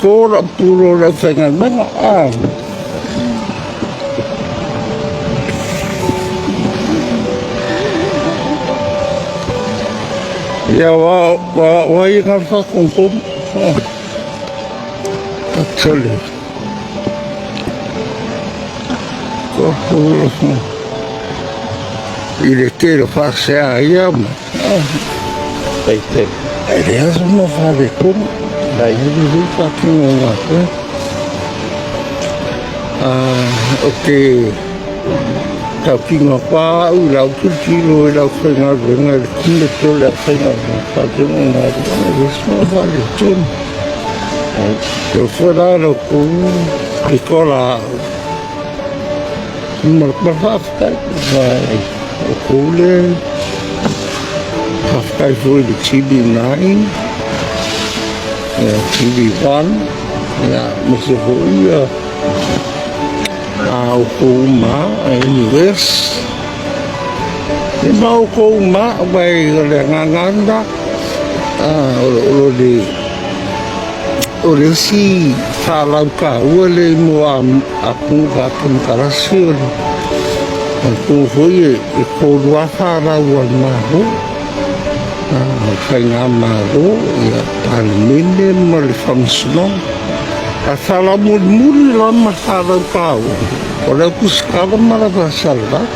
fofo lau pulu o le aufaigaluega. Ia, ua ia ngā whakongomo. Actually, i le tele o faasea ia ma e leai se mea faaletonu. E lelei faatino e matou. Ou te tautino atu lava au i lau tilotilo i le aufaigaluega i le commitment o le aufaigaluega faatinoga galuega, e leai se mea o faaletonu. E foi la la outou pitolaau ma le faafetai, aua o outou lea e faafetai foi i le TV9, TV1, aemaise foi a outou uma lava, NUS, e ma outou uma lava, aua o le agaga lava lena, o le isi fanau taua lea mo atunuu faatemokarasi, o le manatua foi e 3 lava fanau a le Malo, o le Faigamalo, Palemene ma le Faamasinoga. A o le fanau mulimuli la ma le fanau taua, o le au tusitala ma le au faasalalau.